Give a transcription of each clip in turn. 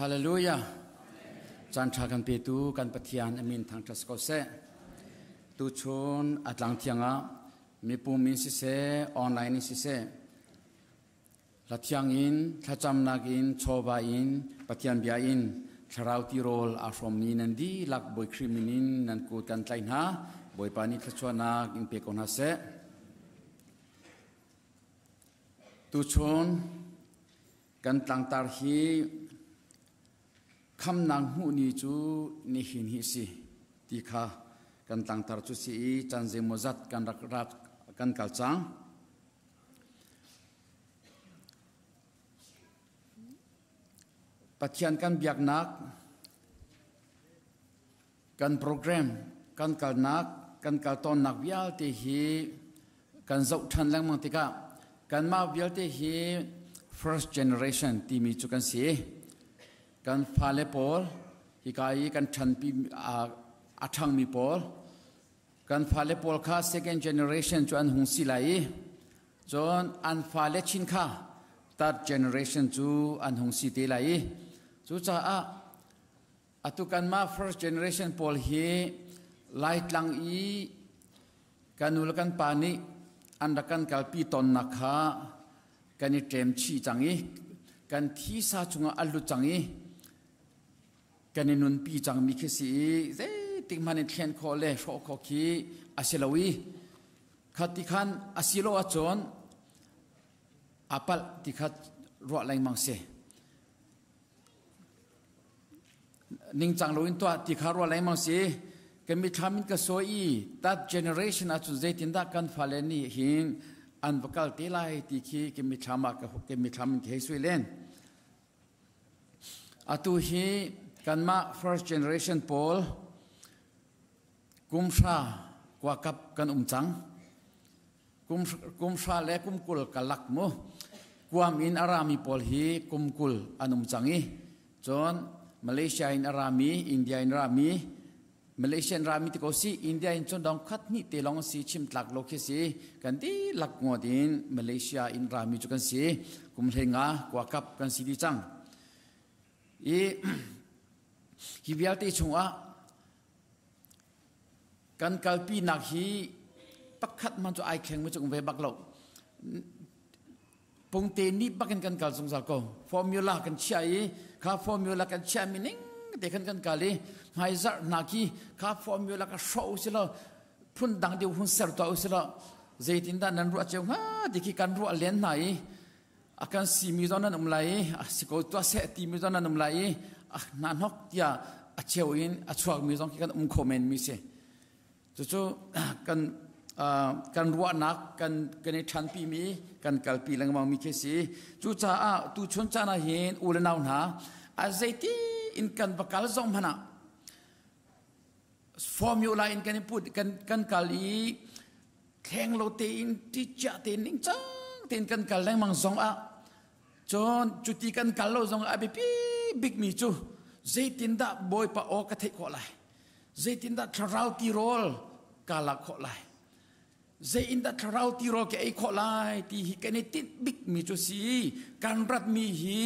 Hallelujah. Caan ṭha kan petu kan Pathian a min thangṭhat ko seh. Tuchun a tlang thiang ah mipum in siseh, online in siseh, hla thiang in, thlacamnak in, chawva in, Pathian bia in, thlarau tirawl aa hrawmmi nan dihlak Bawi Khrih min in nan kut kan tlaih hna. Bawipa nih thluachuahnak in pe ko hna seh. Tuchun kan tlangtar hi khamnak hmuh ni cu nihin hi si ti kha kan tlangtar cu si i caan zeimawzat kan rak rat kan kal cang. Pathian kan biaknak kan program kan kalnak kan kal tawnnak vialte hi kan zoh ṭhan lengmang tikah kanmah vialte hi first generation timi cu kan si. Kan fale pawl hika i kan ṭhanpi a ṭhangmi pawl kan fale pawl kha second generation cu an hung si lai i cun an fale chin kha third generation cu an hung si te lai i cucaah Atu kanmah first generation pawl hi Laitlang i kan nu le kan pa nih an rak kan kalpi tawnnak kha kan i ṭem chih cang i kan thisa chungah a lut cang i kan i nunpi cangmi khi si i zeitik hmanh in thlen khawh le hrawh khawh khi a si lo i kha ti khan a si lo ahcun a palh ti kha ruah lengmang si. Ningcang loin tuah ti kha ruah lengmang si. Kan mithlam in ka sawi i that generation ahcun zeitindah kan fale nih hin an va kal te lai ti khi kan mithlam ah kan mithlam in ka hei sui len. Atu hi kanmah first generation pawl kum hra kuakap kan um cang. Kum hra le kum 20 kalak mu. Guam in a rami pawl hi kum 20 an um cang i cun Malaysia in a rami, India in rami, Malaysia in rami ti ko si, India in cun dong khat hnih te lawng si chim tlak lo khi si. Kan dihlak ngawt in Malaysia in rami cu kan si. Kum 15 kuakap kan si di cang. I hi vialte chungah Kan kalpinak hi pakhat hmanh cu ai thleng mi cu um ve bak lo. Pungte nih bakin kan kal zungzal ko. Formula kan chiah i kha formula kan chiah mi ning te khan kan kal i hmaizarh hna khi kha formula ka hrawh u silo phun dang deuh hun ser tuah u silo zeitindah nan ruah cio hnga ti khi kan ruah len hna i a kan simi zong nan um lai i a si ko tuah seh timi zong nan um lai i a hnahnok tiah a cheu in a chuakmi zong khi kan um kho men mi si. Cucu kan kan ruahnak kan kan i ṭhanpi mi kan kalpi lengmang mi khi si. Cucaah tuchun caan ah hin u le nau hna a zeiti in kan va kal zong hmanh ah formula in kan i put kan kan kal i thleng lo tein ṭicia tein ningcang tein kan kal lengmang zong ah cun cuti kan kal lo zong ah a biapi bikmi cu zeitindah Bawipa aw ka theih khawh lai zeitindah thlarau tirawl ka lak khawh lai zei in dah thlarau tirawl ka ei khawh lai ti hi kan i tinh bikmi cu si kan ratmi hi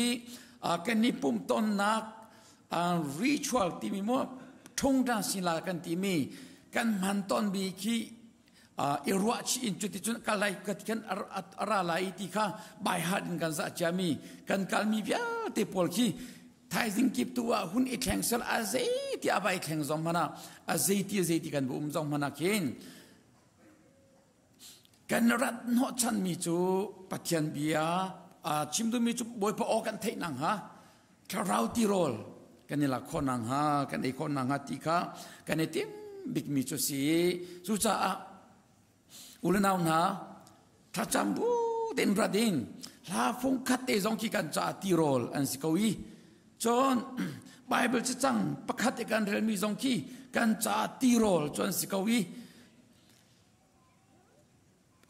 kan i pumtonnak ritual timi mu ṭhungṭang sila kan timi kan hman tawnmi khi i ruah chih in cuticun kal lai kan ra lai ti kha by heart in kan zah ciami kan kalmi vialte pawl khi thaizing kip tu ah hun i thleng sel a zei ti a vai thleng zong hmana a zei ti zei ti kan um zong hmana khin Kan rat hnawhchanmi cu Pathian bia chim duhmi cu Bawipa aw kan theih nakhnga thlarau tirawl kan i lak khawh nakhnga kan ei khawh nakhnga ti kha kan i tim bikmi cu si. Cucaah u le nau hna thlacam bu tein rat in hla fung khat te zong khi kan caah tirawl an si ko i cun Bible cacang pakhat i kan relmi zong khi kan caah tirawl cu an si ko i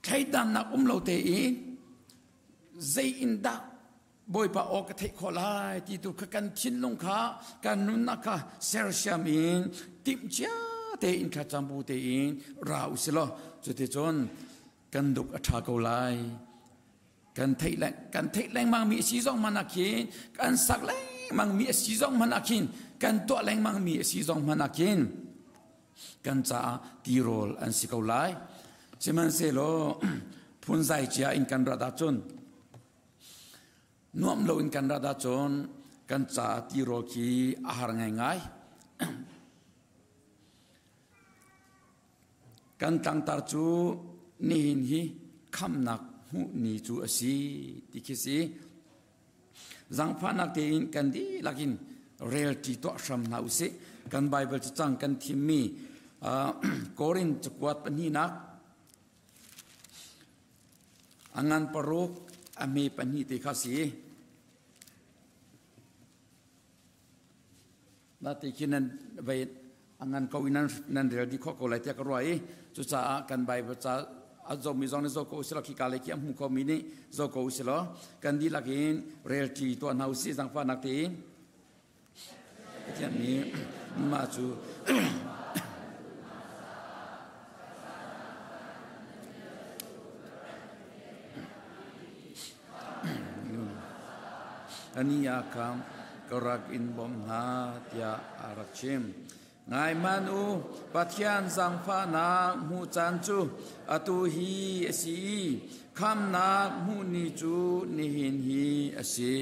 Thleidannak um lo tein zei in dah Bawipa aw ka theih khawh lai ti tu kha kan thinlung kha kan nunnak kha sersiam in timhcia tein thlacam bu tein ra u si law cuticun kan duk a ṭha ko lai. Kan theih le kan theih lengmang mi a si zong hmanh ah khin kan sak lengmang mi a si zong hmanh ah khin kan tuah lengmang mi a si zong hmanh ah khin kan caah tirawl an si ko lai. Sihmanhsehlaw phunzai cia in kan rat ahcun nuam lo in kan rat ahcun kan caah tirawl khi a har ngaingai. Kan tlangtar cu nihin hi khamnak hmuh ni cu a si ti khi si. Zangfahnak tein kan dihlak in relṭi tuah hram hna usih. Kan Baibal cacang kan thimmi Korin cakuat pahnihnak a ngan paruk a hme pahnih te kha si. Na ti khi nan vei a ngan ko i nan rel dih khawh ko lai tiah ka ruah i cucaah kan Bible ca a zohmi zong nih zoh ko usih law khika lei khi a hmu khomi nih zoh ko usih law kan dihlak in relṭi tuah hna usih zaangfahnak tein Pathian nih mah cu Ani ah khan ka rak in bawmh hna tiah a rak chim. Ngai hmanh u, Pathian zaangfahnak hmuh caan cu atu hi a si i khamnak hmuh ni cu nihin hi a si.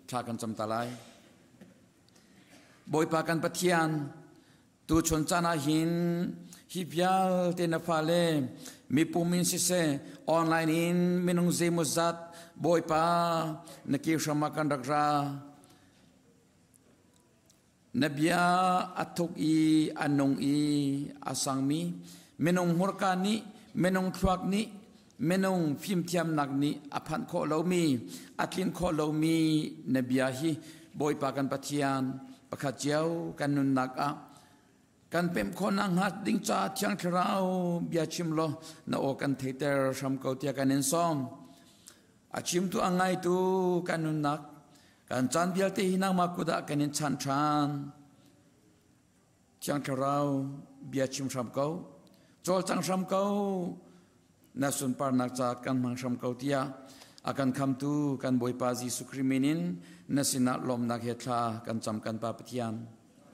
Thla kan cam ta lai. Bawipa kan Pathian, Tuchun caan ah hin hi vialte na fale mipum in siseh online in minung zeimawzat Bawipa na ke hram ah kan rak ra. Na bia a thuk i a nung i a sangmi minung hmurka nih minung thluak nih minung fimthiamnak nih a phanh khawh lomi a tlin khawh lomi na bia hi Bawipa kan Pathian pakhat cio kan nunnak ah kan pemh khawhnak hnga ding ca Thiang Thlarau bia chim law na aw kan theiter hram ko tiah kan in sawm. A chimtu a ngaitu kan nunnak kan caan vialte hi nangmah kut ah kan in chanh ṭhan. Thiang Thlarau bia chim hram ko, cawlcang hram ko, na sunparnak ca kan hmang hram ko tiah a kan khamtu kan Bawipa Jesuh Khrih min in na sinah lawmnak he thla kan cam kan Pa Pathian.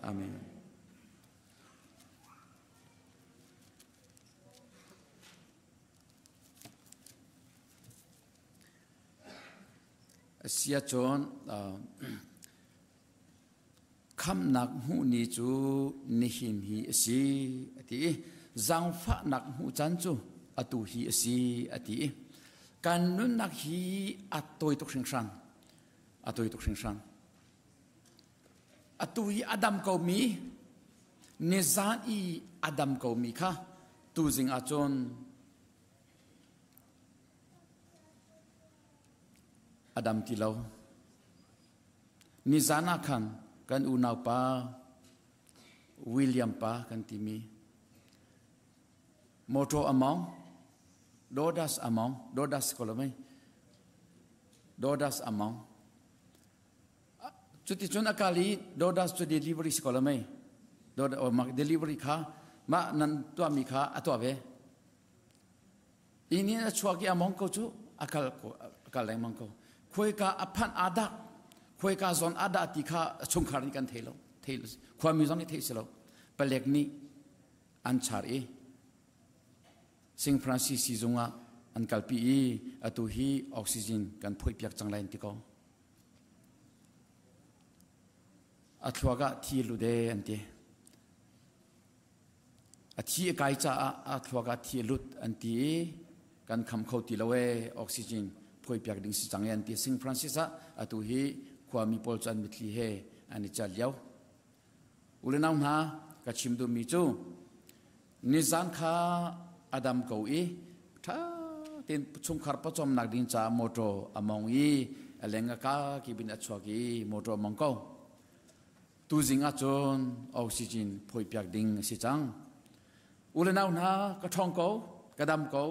Amen. Asia cun Khamhnak hmuh ni cu nihin hi a si a ti i zaangfahnak hmuh caan cu atu hi a si a ti i kan nunnak hi a tawi tuk hringhran a tawi tuk hringhran atu hi a dam komi nizan i a dam komi kha tuzing ahcun a dam ti lo. Nizan ah khan kan unaupa William pa kan timi motor a mawng Dodas a mawng Dodas ko lo mei Dodas a mawng cuticun a kal i Dodas cu delivery si ko lo mei delivery kha mah nan tuahmi kha a tuah ve Inn in a chuak i a mong ko cu a kal a kal lengmang ko. Khuaika a phanh aa dah, khuaika zawn aa dah ti kha chungkhar nih kan thei lo. Thei khuami zong nih theih si lo. Palek nih an char i Sing Francis siizung ah an kalpi i atu hi oxygen kan phoihpiak cang lai an ti ko. A thluak ah thi lut e an ti. A thi a kai caah a thluak ah thi a lut an ti i kan kham kho ti lo ee oxygen phuaipiak ding si cang e an ti. Sing Francis ah atu hi khuami pawl cu an mitthli he an i cal lio. U le nau hna ka chim duhmi cu nizan kha a dam ko i ṭha tein chungkhar pawcawmnak ding caah motor a mong i a leng a ka kip in a chuak i motor a mong ko. Tuzing ahcun oxygen phoihpiak ding a si cang. U le nau hna, ka ṭhawng ko, ka dam ko.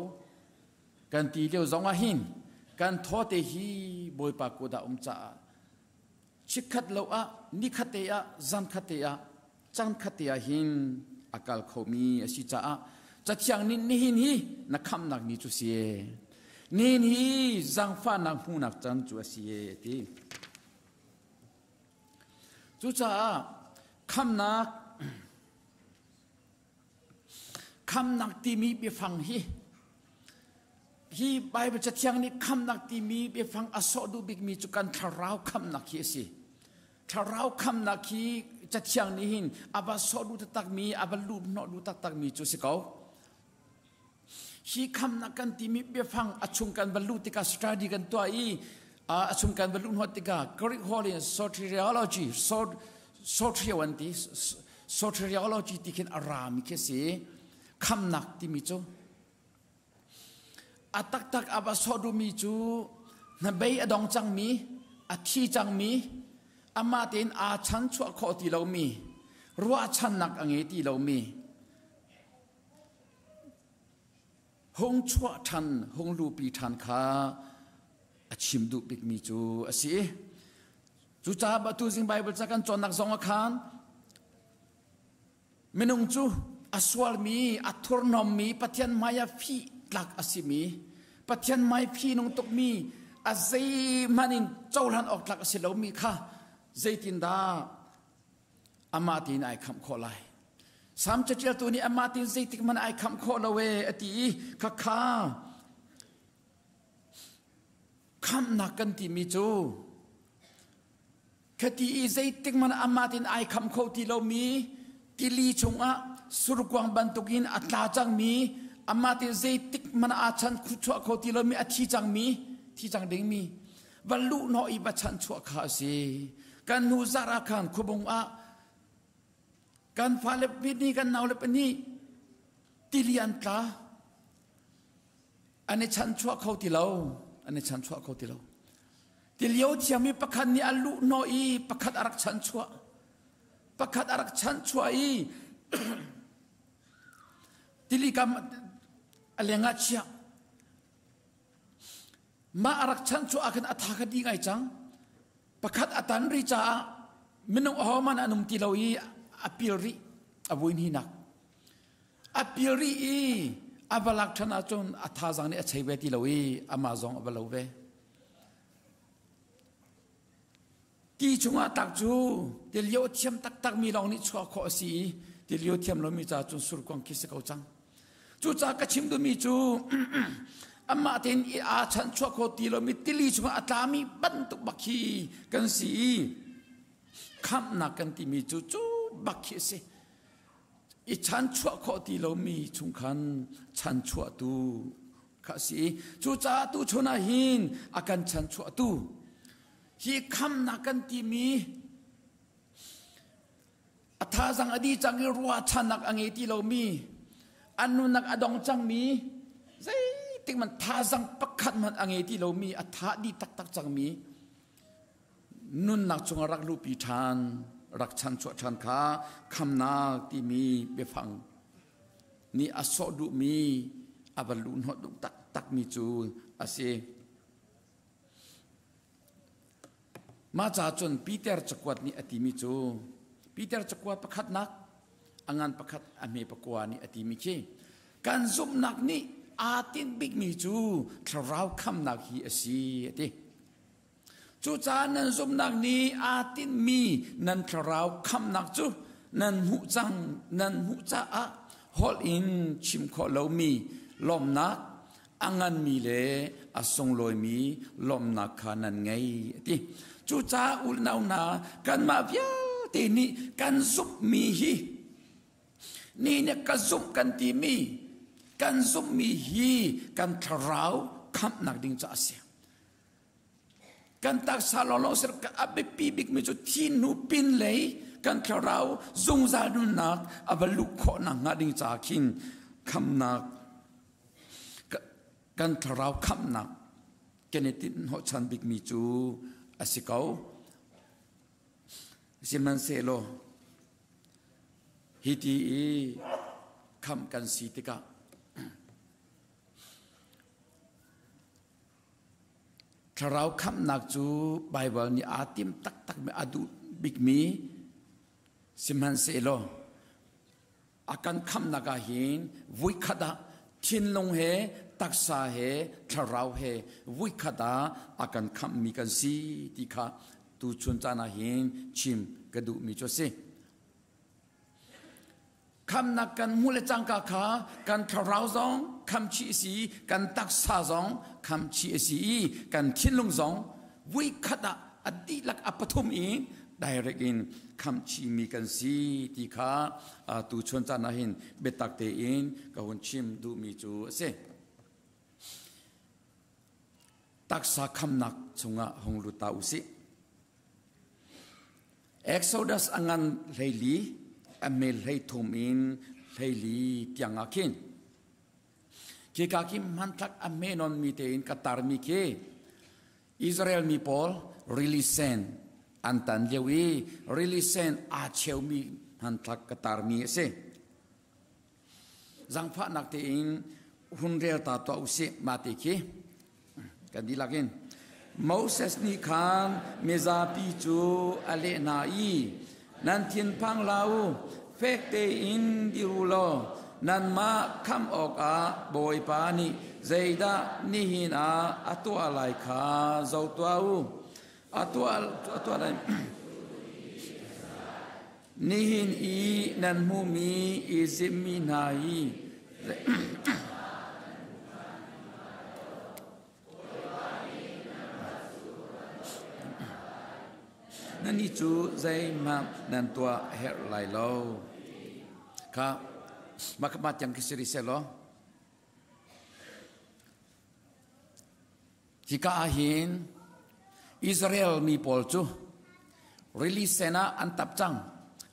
Kan ti lio zong ah hin kan thawte hi Bawipa kut ah um caah chikkhat lo ah nikhat te ah zan khat te ah caan khat te ah hin a kal khomi a si caah cathiang nih nihin hi na khamnak ni cu si. Nin hi zaangfahnak hmuhnak caan cu a si e a ti. Cucaah khamnak khamnak timi biafang hi hi Bible cathiang nih khamnak timi biafang a sawh duh bikmi cu kan thlarau khamnak hi a si. Thlarau khamnak hi cathiang nih hin a va sawh duh taktakmi, a va lut hnawh duh taktakmi cu a si ko. Hi khamnak kan timi biafang a chung kan va luh tikah study kan tuah i a chung kan va luh hnawt tikah Greek holh in soteriology soterio an ti soteriology ti khin a rami khi si khamnak timi cu a taktak a va sawh duhmi cu hnabei a dong cangmi a thi cangmi amah tein aa chan chuah khawh ti lomi ruahchannak a ngei ti lomi Hung chuah ṭhan, hung luhpi ṭhan kha a chim duh bikmi cu a si. Cucaah atu zing Baibal ca kan cawnnak zong ah khan minung cu a sualmi, a thurhnawmmi, Pathian hmai ah fih tlak a simi, Pathian hmai phi nung tukmi, a zeihmanh in cohlan awk tlak a si lomi kha zeitindah amah tein ai khamh khawh lai Sam caṭialtu nih amah tein zeitik hmanh ai khamh khawh lo e a ti i khakha khamhnak kan timi cu khati i zeitik hmanh amah tein ai khamh kho ti lomi tili chungah surkuang bantukin a tla cangmi amah tein zeitik hmanh aa chan chuah kho ti lomi a thi cangmi thi cang dingmi va luh hnawh i va chanchuah kha a si. Kan hnu zarh ah khan khuabung ah kan fale pahnih kan naule pahnih tili an tla. An i chanchuah kho ti lo. An i chanchuah kho ti lo. Tilio thiammi pakhat nih a luh hnawh i pakhat a rak chanchuah. Pakhat a rak chanchuah i tili kam a leng ah chiah. Mah a rak chanh cu ah khan a tha kha dih ngai cang. Pakhat a tan rih caah minung ahohmanh an um ti lo i a pil rih a vui hninak. A pil rih i a va lak ṭhan ahcun a thazaang nih a chei ve ti lo i amah zong a va lo ve. Ti chungah tak cu tilio thiam taktakmi lawng nih chuah khawh a si i tilio thiam lomi ca cun surkuang khi si ko cang. Cucaah ka chim duhmi cu amah tein i aa chanchuah kho ti lomi tili chungah a tlami bantuk bak hi kan si i khamhnak kan timi cu cu bak khi a si. I chanchuah khawh ti lomi chung khan chanchuahtu kha a si i cucaah tuchun ah hin a kan chanchuahtu Hi khamnak kan timi a thazang a dih cang i ruahchannak a ngei ti lomi an nunnak a dong cangmi zeitik man thazang pakhat hmanh a ngei ti lomi a tha dih taktak cangmi nunnak chungah rak luhpi ṭhan rak chanchuah ṭhan kha khamnak timi biafang nih a sawh duhmi a va luhhnawh duh taktakmi cu a si. Mah ca cun Peter cakuat nih a timi cu Peter cakuat pakhatnak a ngan pakhat a hme pakua nih a timi khi kan zumhnak nih aa tinh bikmi cu thlarau khamnak hi a si a ti. Cucaah nan zumhnak nih aa tinhmi nan thlarau khamnak cu nan hmuh cang nan hmuh caah holh in chim khawh lomi lawmhnak a nganmi le a sunglawimi lawmhnak kha nan ngei a ti. Cucaah unau hna kanmah vialte nih kan zumhmi hi ni nih ka zumh kan timi kan zumhmi hi kan thlarau khamhnak ding caah a si. Kan taksa lawnglawng si a biapi bikmi cu thi hnu pin lei kan thlarau zungzal nunnak a va luh khawh nakhnga ding caah khin khamnak kan thlarau khamhnak kan i tinh hnawhchan bikmi cu a si ko. Sihmanhsehlaw hi ti i khamh kan si tikah Thlarau khamhnak cu Baibal nih aa tim taktakmi a duh bikmi sihmanhsehlaw a kan khamhnak ah hin voikhat ah thinlung he taksa he thlarau he vuikhat ah a kan khamhmi kan si ti kha tuchun caan ah hin chim ka duhmi cu a si. Khamnak kan hmuh le cangka kha kan thlarau zong khamchih a si, kan taksa zong khamchih a si i kan thinlung zong vuikhat ah a dihlak a pathum in direct in khamchihmi kan si ti kha tuchun caan ah hin biatak tein ka hun chim duhmi cu a si. Taksa khamnak chungah hung lut ta usih. Exodus a ngan 14, a mel 13 in 14 tiang ah khin khika khi hmanthlak a hme nawnmi tein ka tarmi khi Israel mi pawl rili sen an tan lio i rili sen aa cheumi hmanthlak ka tarmi a si. Zangfahnak tein hun rel ta tuah usih mah ti khi kan dihlak in. Moses nih khan mizapi cu a leh hna i nan thinphang hlah u, fek tein dir u law nanmah khamh awkah Bawipa nih zeidah nihin ah a tuah lai kha zoh tuah u. A tuah, a tuah lai. Nihin i nan hmuhmi Izipt mi hna hi nannih cu zeihmanh nan tuah a herh lai lo. Kha mah tiang khi si rih seh law. Hika ah hin Israel mi pawl cu rili sen ah an tap cang.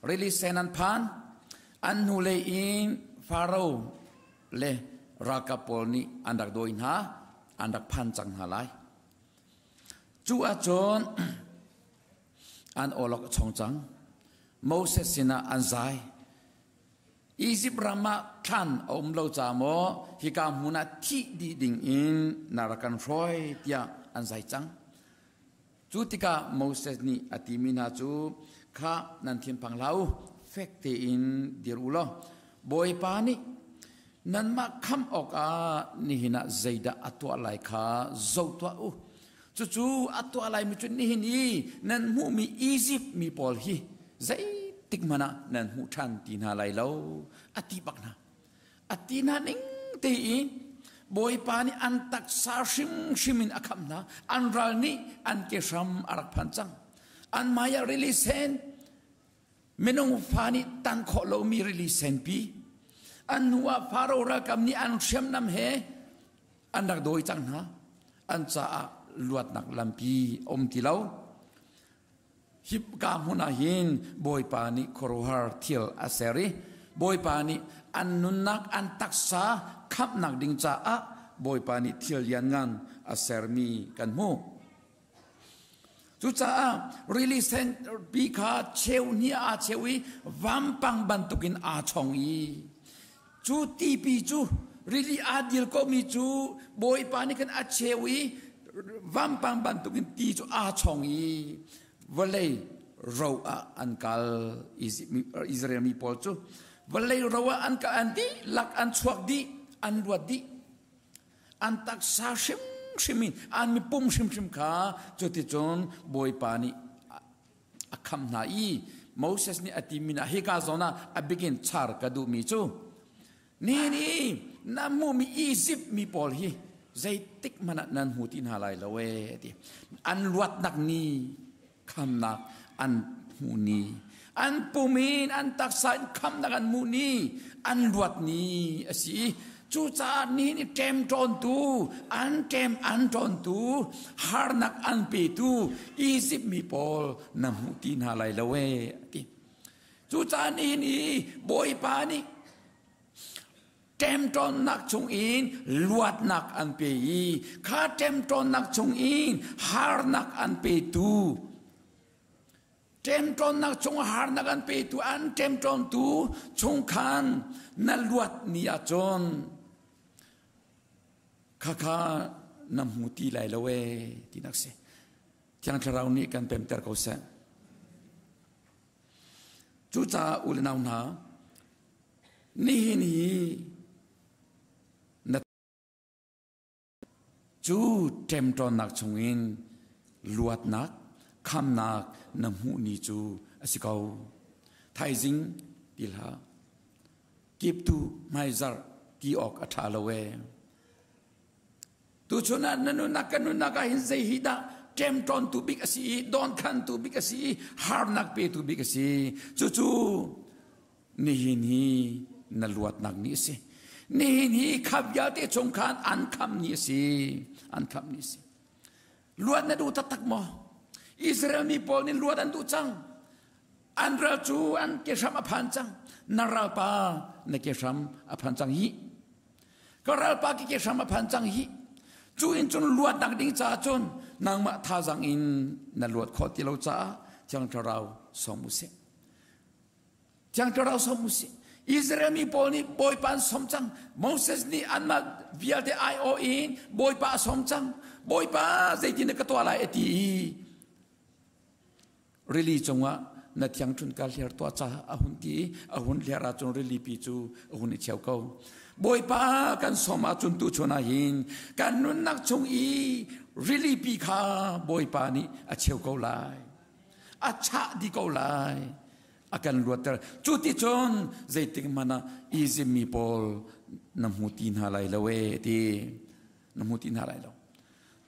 Rili sen an phan. An hnulei in Faro le ralkap pawl nih an rak dawi hna, an rak phan cang hna lai. Cu ahcun an awlok a chong cang. Moses sinah an zai. Izipt ram ah thlan a um lo ca maw hika hmun ah thih dih ding in na rak kan hruai tiah an zai cang. Cu tikah Moses nih a timi hna cu kha nan thinphang hlah u, fek tein dir u law Bawipa nih nanmah khamh awkah nihin ah zeidah a tuah lai kha zoh tuah u. Cucu a tuah laimi cu nihin i nan hmuhmi Izipt mi pawl hi zeitik hmanh ah nan hmu ṭhan ti hna lai lo a ti bak hna. A ti hna ning tein Bawipa nih an taksa hrimhrim in a khamh hna. An ral nih an ke hram a rak phan cang. An hmai ah rili sen minung fa nih tan khawh lomi rili senpi an hnu ah Faro ralkap nih an hriamnam he an rak dawi cang hna. An caah luatnak lampi a um ti lo. Hika hmun ah hin Bawipa nih khuaruahhar thil a ser i Bawipa nih an nunnak an taksa khamhnak ding caah Bawipa nih thil lianngan a sermi kan hmuh. Cucaah rili sen pi kha cheu hnih aa cheu i vampang bantukin aa chong i cu tipi cu rili aa dil komi cu Bawipa nih khan a cheu i vampang bantukin ti cu aa chong i vawlei ro ah an kal. Israel mi pawl cu vawlei ro ah an kal, an dihlak an chuak dih, an luat dih. An taksa hrimhrim in an mipum hrimhrim kha cuticun Bawipa nih a khamh hna i Moses nih a timi ah hika zawn ah a bikin char ka duhmi cu ni ni na hmuhmi Izipt mi pawl hi zeitik hmanh ah nan hmu ti hna lai lo ee ti. An luatnak ni khamnak an hmuh ni, an pum in an taksa in khamnak an hmuh ni, an luat ni a si i cucaah nihin i ṭemṭawntu an ṭem an ṭawntu harnak an petu Izipt mi pawl na hmu ti hna lai lo ee a ti. Cucaah nihin i Bawipa nih ṭemṭawnnak chungin luatnak an pe i kha ṭemṭawnnak chungin harnak an petu ṭemṭawnnak chung harnak an petu an ṭemṭawntu chung khan na luat ni ahcun khakha na hmu ti lai lo ee tinak si. Thiang Thlarau nih kan pemter ko seh. Cucaah u le nau hna, nihin hi na Cu ṭemṭawnnak chungin luatnak, khamnak na hmuh ni cu a si ko. Thaizing ti hlah. Kiptu hmaizarh ti awk a ṭha lo ee. Tuchun ah na nunnak kan nunnak ah hin zei hi dah ṭemṭawntu bik a si i dawnkhantu bik a si i harnak petu bik a si. Cucu nihin hi na luatnak ni a si. Nihin hi kha vialte chung khan an khamh ni a si. An khamh ni a si. Luat na duh taktak maw? Israel mi pawl nih luat an duh cang. An ral cu an kehram a phan cang. Na ralpa na kehram a phan cang hi. Ka ralpa ki kehram a phan cang hi. Cu in cun luatnak ding caah cun nangmah thazang in na luat khawh ti lo caah Thiang Thlarau sawm u sih. Thiang Thlarau sawm u sih. Israel mi pawl nih Bawipa an sawm cang. Moses nih anmah vialte aiawh in Bawipa a sawm cang. Bawipa zeitin na ka tuah lai a ti i rili cungah na thiangṭhun ka hliar tuah ca a hun ti i a hun hliar ahcun rili pi cu a hun i cheu ko. Bawipa kan sawm ahcun tuchun ah hin kan nunnak chung i rili pi kha Bawipa nih a cheu ko lai. A chah dih ko lai. A kan luatter. Cu ti cun zeitik hmanh ah Izipt mi pawl na hmu ti hna lai lo ee ti. Na hmu ti hna lai lo.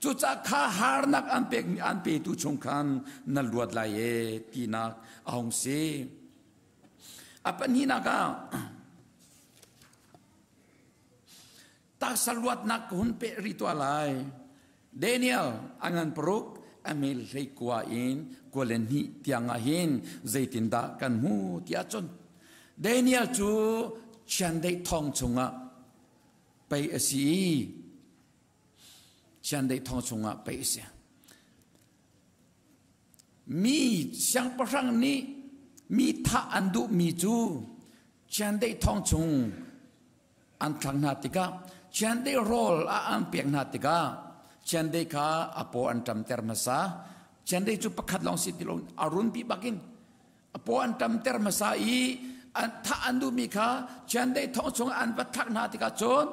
Cucaah kha harnak an pekmi an petu chung khan na luat lai e tinak a hung si. A pahnihnak ah taksa luatnak ka hun peh rih tuah lai. Daniel a ngan paruk a mel hlei kua in kua le hnih tiang ah hin zeitindah kan hmu ti ahcun Daniel cu chiandeih thong chungah pei a si i Chiandeih thong chungah pei a si. Mi siangpahrang nih mi thah an duhmi cu chiandeih thong chung an thlak hna tikah chiandeih rawl ah an pek hna tikah chiandeih kha a paw an ṭamter hmasa. Chiandeih cu pakhat lawng si ti lo a runpi bakin a paw an ṭamter hmasa i an thah an duhmi kha chiandeih thong chungah an va thlak hna tikah cun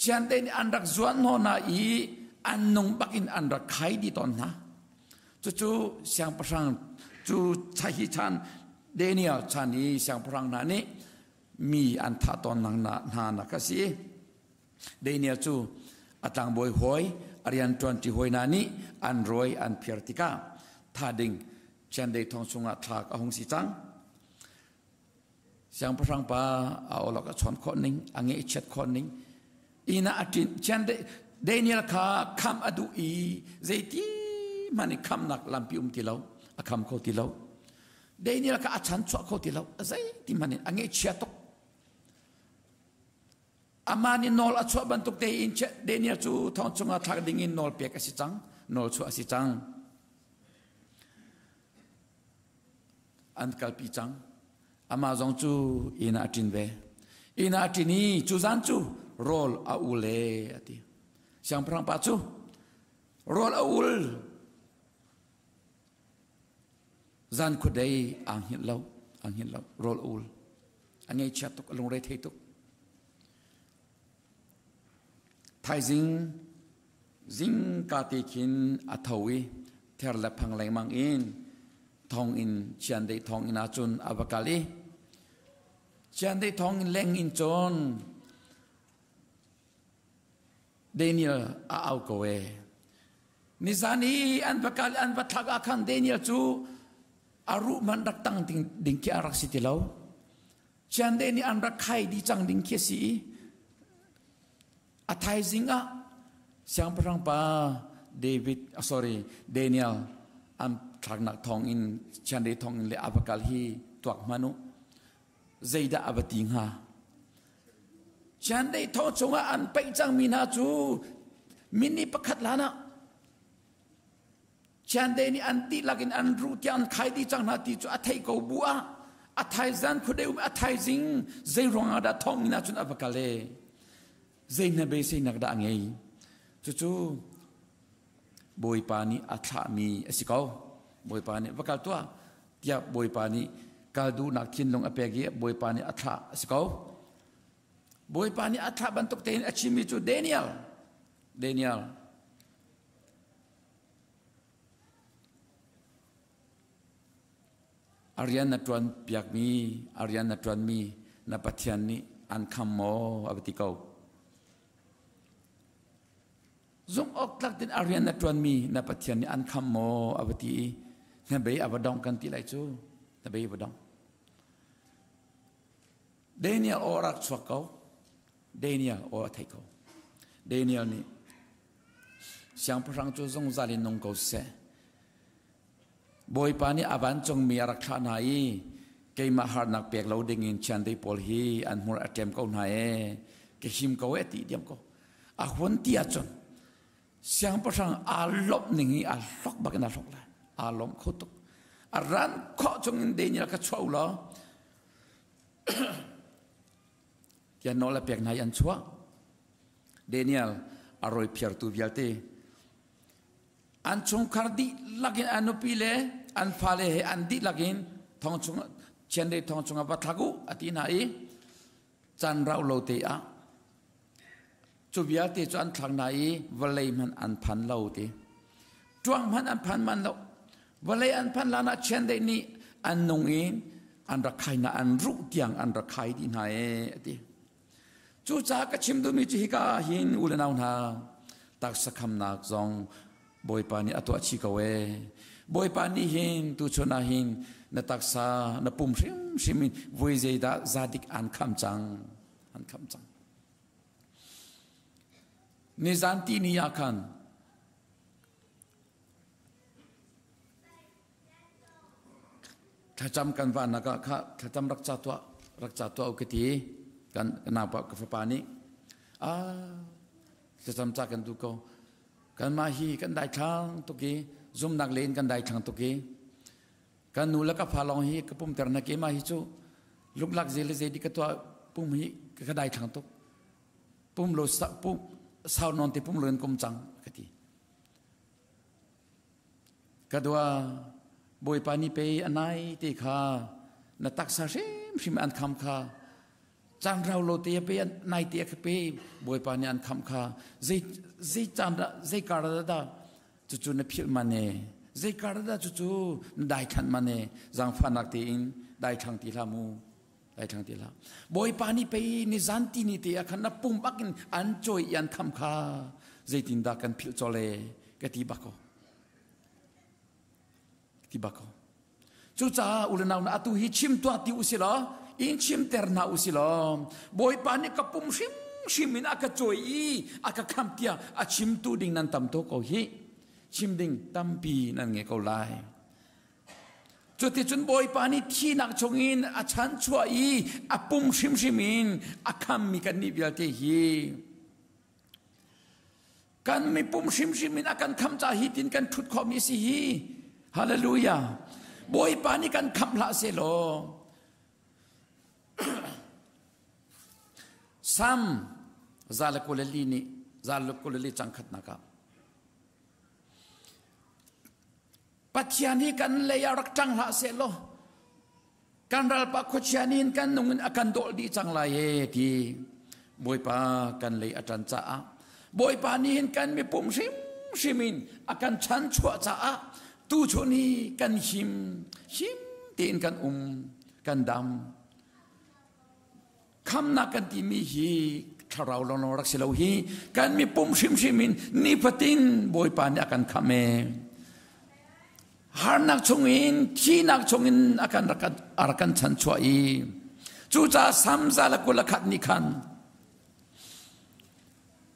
Chiandeih nih an rak zuan hnawh hna i an nung bak in an rak khai dih tawn hna. Cucu siangpahrang cu hi chan Daniel chan i siangpahrang hna nih mi an thah tawn hna nak a si. Daniel cu a tlangbawi hawi a rianṭuanṭi hawi hna nih an rawi an phiar tikah tha ding chiandeih thong chungah thlak a hung si cang. Siangpahrang pa a awlok a chawn khawh ning, a ngeihchiat khawh ning, inn ah a ṭin. Daniel kha kham a duh i zeiti hmanh in khamnak lampi um ti lo, a kham kho ti lo. Daniel kha a chan chuah kho ti lo, zeiti hmanh in a ngeihchia tuk. Amah nih nawl a chuah bantuk tein Daniel cu thong chungah thlak ding in nawl pek a si cang, nawl chuah a si cang. An kalpi cang. Amah zong cu inn ah a ṭin ve. Inn ah a ṭin i cu zan cu rawl a ul e a ti. Siangpahrang pa cu rawl a ul. Zan khuadei aa hngilh lo, aa hngilh lo, rawl a ul. A ngaihchia tuk, a lungre thei tuk. Thaizing zingka te khin a tho i ther le phang lengmang in thonginn chiandeih thonginn ah cun a va kal i chiandeih thonginn leng in cun Daniel a au ko e. Nizan i an va kal an va thlak ah khan Daniel cu a ruh man rak tang ding, ding khi a rak si ti lo. Chiandeih nih an rak khai dih cang ding khi a si i a thaizing ah siangpahrang pa David sorry Daniel an thlaknak thawng in chiandeih thawng in le a va kal hi tuak hmanh u zeidah a va ti hnga chiandeih thawng chungah an paih cangmi hna cu minni pakhat hlan ah Chiandeih nih an dihlak in an ruh tiah an khai dih cang hna ti cu a theih ko bu ah a thaizan khuadei um a thaizing zei ruangah dah thawnginn ah cun a va kal e zei hna beiseinak dah a ngei cucu Bawipa nih a thlahmi a si ko Bawipa nih va kal tuah tiah Bawipa nih kal duhnak thinlung a pek i Bawipa nih a thlah a si ko Bawipa nih a thlah bantuk tein a chimmi cu Daniel Daniel. A rian na ṭuan piakmi, a rian na ṭuanmi na Pathian nih an kham maw a va ti ko. Zumh awk tlak tin a rian na ṭuanmi na Pathian nih an kham maw a va ti i hnabei a va dong kan ti lai cu hnabei a va dong. Daniel aw rak chuak ko. Daniel aw a thei ko. Daniel nih siangpahrang cu zungzal in nung ko seh. Bawipa nih a vancungmi a rak thlah hna i keimah harnak pek lo dingin chiandeih pawl hi an hmur a ṭem ko hna ee, ka him ko ee ti diam ko. A hun ti ahcun siangpahrang aa lawmh ning hi aa hlok bak in aa hlok lai. Aa lawm kho tuk. A ran khawh chungin Daniel kha chuah u law tiah nawl a pek hna i an chuah. Daniel a rawi phiartu vialte An chungkhar dihlak in an nupi le an fale he an dihlak in thong chung chiandeih thong chungah va thlak u a ti hna i caan rau lo te ah cu vialte cu an thlak hna i vawlei hmanh an phan lo ti. Ṭuang hmanh an phan man lo. Vawlei an phan lan ah chiandeih nih an nung in an rak khai hna an ruh tiang an rak khai dih hna ee a ti. Cucaah ka chim duhmi cu hika ah hin u le nau hna taksa khamnak zong Bawipa nih a tuah chih ko ee. Bawipa nih hin tuchun ah hin na taksa na pum hrimhrim in voi zeidah zadik aan kham cang an kham cang. Nizan ti ni ah khan Thlacam kan vahnak ah kha thlacam rak ca tuah rak ca tuah u ka ti kan naupa ka fapa nih ah thlacam ca kan duh ko kanmah hi kan daithlang tuk i zumnak len kan daithlang tuk i kan nu le ka fa lawng hi ka pumter na keimah hi cu luklak zei le zei di ka tuah pum hi ka daithlang tuk pum lo pum sau non te pum lo in kum cang ka ti Ka dua, Bawipa nih pei a nai te kha na taksa hrimhrim an kham kha caan rau lo te pe nai te ka pe Bawipa nih an kham kha zei zei caan dah zei kar dah dah cucu na philh man e zei kar dah cucu na daithlan man e zaangfahnak tein daithlang ti hlah mu daithlang ti hlah Bawipa nih pei ni zan ti ni te ah khan na pum bak in an cawi i an kham kha zeitindah kan philh cawle ka ti bak ko ti bak ko cucaah u le nau na atu hi chim tuah ti u si law in chimter hna u si law bawipa nih ka pum hrimhrim in a ka cawi i a ka khamh tiah a chimtu ding nan tam to ko hi chim ding tampi nan ngei ko lai Cuticun Bawipa nih thihnak chungin a chanchuah i a pum hrimhrim in a khammi kannih vialte hi kan mipum hrimhrim in a kan kham ca hi tin kan ṭhut khawhmi si hi. Hallelujah. Bawipa nih kan khamh hlah sehlaw Sam 124 nih 124 cang khatnak ah Pathian hi kan lei ah rak ṭang hlah sehlaw kan ralpa khuachia nih kan nung in a kan dawl dih cang lai e ti Bawipa kan lei a ṭan caah Bawipa nih hin kan mipum hrimhrim in a kan chanchuah caah tuchun hi kan him him tein kan um kan dam Khamnak kan timi hi thlarau lawnglawng rak si lo hi kan mipum hrimhrim in nifatin Bawipa nih a kan khamh e. Harnak chungin thihnak chungin a kan rak a rak kan chanchuah i cucaah Sam za le 21 nih khan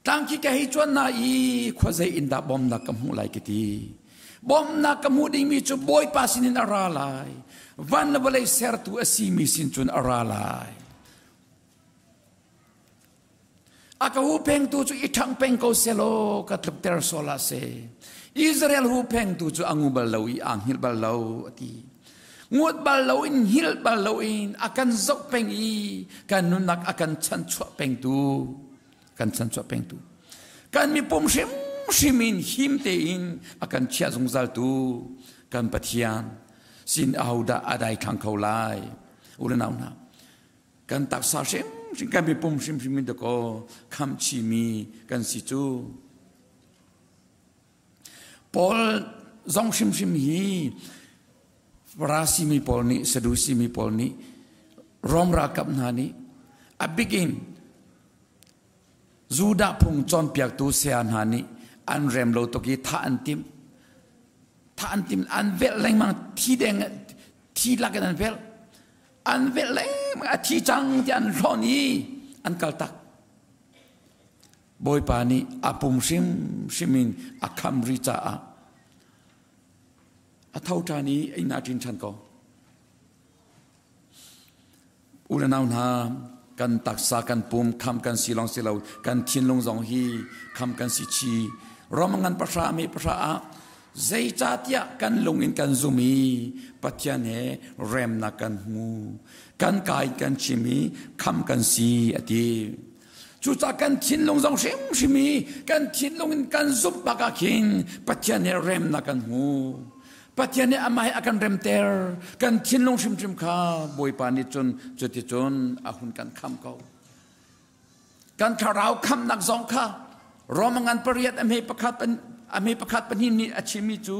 Tlang khi ka hei cuan na i khuazei in dah bawmnak ka hmuh lai ka ti. Bawmnak ka hmuh dingmi cu Bawipa sinin a ra lai. Van le vawlei sertu a simi sin cun a ra lai. A ka huhpengtu cu i ṭhang peng ko selaw ka tlukter sual ah seh. Israel huhpengtu cu a ngu bal lo i aa hngilh bal lo a ti. Ngut bal loin hngilh bal loin a kan zoh peng i kan nunnak a kan chanchuah pengtu kan chanchuah pengtu kan mipum hrimhrim in him tein a kan chiah zungzaltu kan Pathian sin ahodah a daithlang kho lai u le nau hna kan taksa hrimhrim kan mipum hrimhrim in dakaw khamchimi kan si cu Paul zong hrimhrim hi Farasi mi pawl nih, Sadusi mi pawl nih, Rom ralkap hna nih a bik in Judah phung cawnpiaktu saya hna nih an rem lo tuk i thah an timh. Thah an timh, an velh lengmang, thi deng, thi lakin an velh. An velh lengmang, a thi cang tiah an hlawn i an kal tak. Bawipa nih a pum hrimhrim in a kham ri caah a tho ṭhan i inn ah ṭin ṭhan ko. U le nau hna, kan taksa kan pum kham kan si lawng si lo, kan thinlung zong hi kham kan si chi. Rom ngan pahra mi pahra ah zeicahtiah kan lung in kan zum i Pathian he remnak kan hmu. Kan kai kan chim i kham kan si a ti. Cucaah kan thinlung zong hrimhrim i kan thinlung in kan zumh bak ah khin Pathian he remnak kan hmu. Pathian nih amah he a kan remter. Kan thinlung hrimhrim kha Bawipa nih cun cuticun a hun kan kham ko. Kan thlarau khamnak zong kha Roma ngan pariat a hme pakhat a hme pakhat pahnih nih a chimmi cu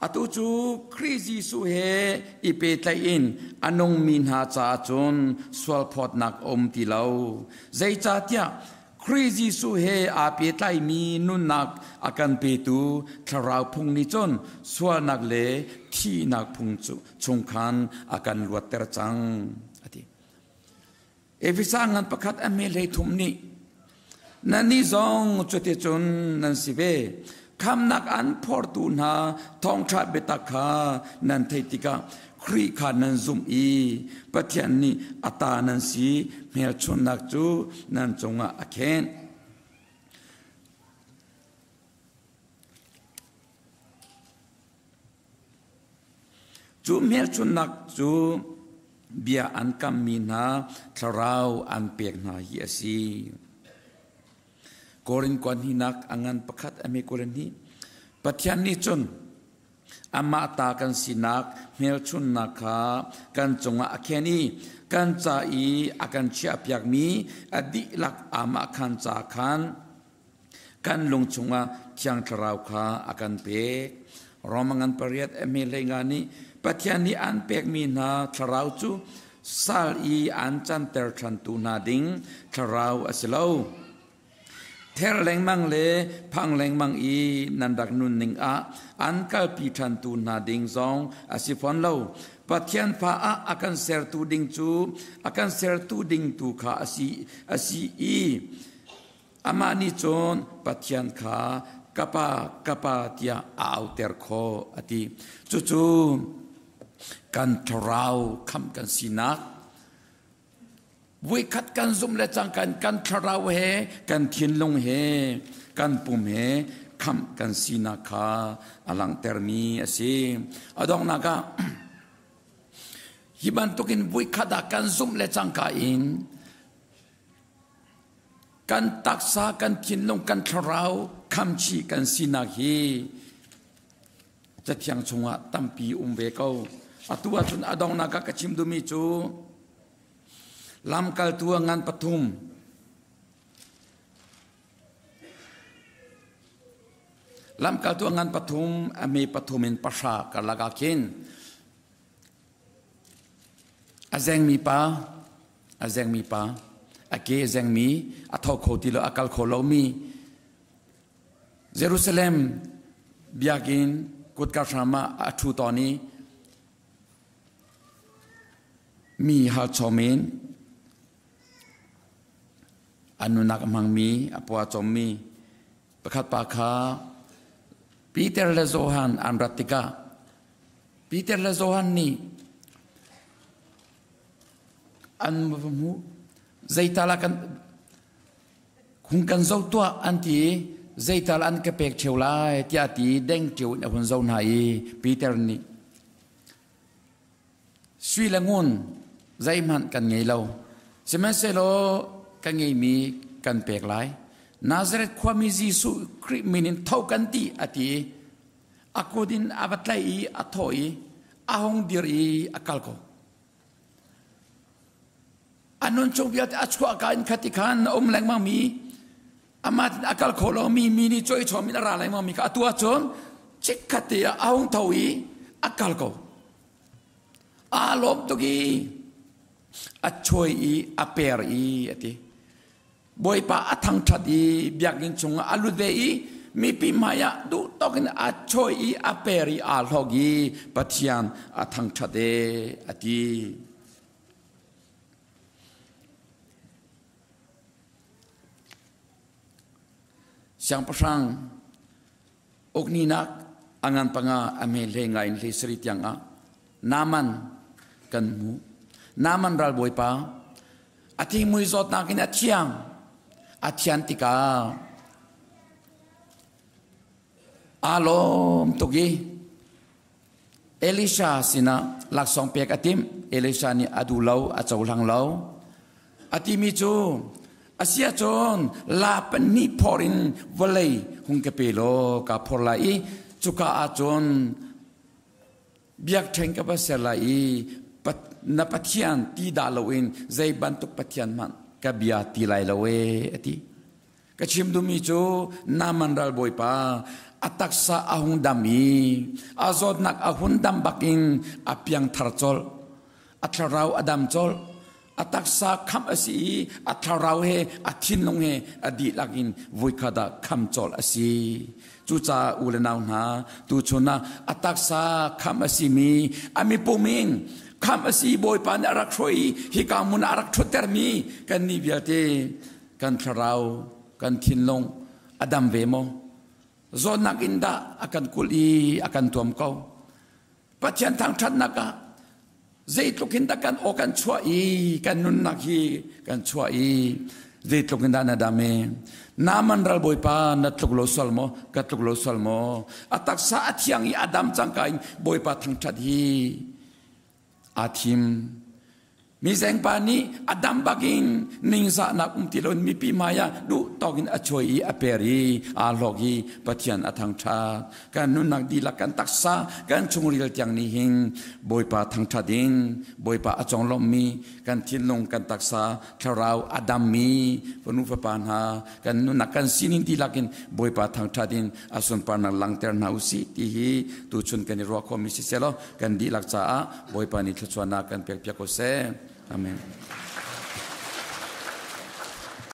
Atu cu Khrih Jesuh he i pehtlaih in a nungmi hna caah cun sualphawtnak a um ti lo. Zeicahtiah Khrih Jesuh he aa pehtlaimi nunnak a kan petu Thlarau phung nih cun sualnak le thihnak phung chung khan a kan luatter cang, a ti. Efesa ngan pakhat a hme hlei thum nih nannih zong cuticun nan si ve. Khamnak an phortu hna thawngṭha biatak kha nan theih tikah Khrih kha nan zumh i Pathian nih a ta nan si hmelchunhnak cu nan cungah a khenh. Cu hmelchunhnak cu bia an kammi hna thlarau an pek hna hi a si. Korin kuan hinak a ngan pakhat a hme 22. Pathian nih cun amah ta kan sinak hmelchunhnak kha kan cungah a khen i kan ca i a kan chiahpiakmi a dihlak amah khan ca khan Kan lung chungah Thiang Thlarau kha a kan pek. Roma ngan pariat a hme hlei nga nih Pathian nih an pekmi hna thlarau cu sal i an canter ṭhantu hna ding thlarau a si lo. Ther lengmang le phang lengmang i nan rak nunning ah an kalpi ṭhantu hna ding zong a si fawn lo. Pathian fa ah a kan sertu ding cu a kan sertu ding tu kha a si, a si i Amah nih cun Pathian kha ka pa, ka pa tiah a auter khawh a ti. Cucu kan thlarau khamh kan sinak voikhat kan zumh le cangka in kan thlarau he kan thinlung he kan pum he khamh kan sinak kha a langhtermi a si. A donghnak ah hi bantukin voikhat ah kan zumh le cangka in Kan taksa, kan thinlung, kan thlarau khamchih kan sinak hi Cathiang chungah tampi um ve ko. Atu ahcun a donghnak ah ka chim duhmi cu lamkaltu a ngan pathum lamkaltu a ngan pathum a me pathum in pahra karlak ah khin A zengmi pa, a zengmi pa, a ke a zengmi, a tho kho ti lo, a kal kho lomi Jerusalem biakinn kutka hram ah a ṭhu tawn i mi hal chom in a nunak a hmangmi, a pua chommi pakhat pa kha Peter le Johan an rat tikah Peter le Johan nih an va hmuh. Zeital ah kan hung kan zo tuah an ti i zeital an ka pek ṭheo lai tiah ti deng ṭheo in a hun zo hna i Peter nih sui le ngun zeihmanh kan ngei lo. Sihmanhsehlaw kan ngeimi kan pek lai. Nazareth khuami Jesuh Khrih min in tho kan ti a ti i A kut in a va tlaih i a thawh i a hung dir i a kal ko. A nun chung vialte a chuahka in khati khan a um lengmang mi, amah tin a kal kho lomi, mi nih cawi chawm in a ra lengmang mi kha atu ahcun chikkhat te ah a hung tho i a kal ko. Aa lawm tuk i a chuai i a per i a ti. Bawipa a thangṭhat i biakinn chungah a lut ve i mipi hmaiah duh tawk in a chawi i a per i aa hlawk i Pathian a thangṭhat e a ti. Siangpahrang ukninak a ngan panga a hme hlei ngai in hlei sari tiang ah Naaman kan hmu. Naaman ralbawipa a thingmui zawtnak in a thiang. A thian tikah aa lawm tuk i Elisha sinah laksawng pek a timh. Elisha nih a duh lo, a cohlang lo. A timi cu a si ahcun la pahnih phor in vawlei hung ka pe law ka phor lai i cuka ahcun biakṭheng ka va ser lai i na Pathian ti dah loin zei bantuk Pathian hmanh ka bia ti lai lo ee a ti. Ka chim duhmi cu Naaman ralbawipa a taksa a hung dam i a zawtnak a hun dam bakin a piangthar colh. A thlarau a dam colh. A taksa khamh a si i a thlarau he a thinlung he a dihlak in voikhat ah kham colh a si. Cucaah u le nau hna, tuchun ah a taksa khamh a simi a mipum in khamh a si Bawipa nih a rak hruai i hika hmun ah a rak ṭhuttermi kannih vialte kan thlarau kan thinlung a dam ve maw? Zawtnak in dah a kan kulh i a kan tuam ko. Pathian thangṭhatnak ah zeitluk in dah kan aw kan chuah i kan nunnak hi kan chuah i zeitluk in dah na dam e? Naaman ralbawipa na tluk lo sual maw? Ka tluk lo sual maw? A taksa a thiang i a dam cangka in Bawipa thangṭhat hi aa thim. Mizengpa nih a dam bakin ningzahnak um ti loin mipi hmaiah duh tawk in a chuai i a per i aa hlawk i Pathian a thangṭhat. Kan nunnak dihlak kan taksa kan chungril tiang nih hin Bawipa thangṭhat in Bawipa a conglawmhmi kan thinlung kan taksa thlarau a dammi fanu fapa hna kan nunnak kan sining dihlak in Bawipa thangṭhat in a sunparnak langhter hna usih ti hi tuchun kan i ruah khawhmi si selaw kan dihlak caah Bawipa nih thluachuahnak kan pekpiak ko seh. Amen.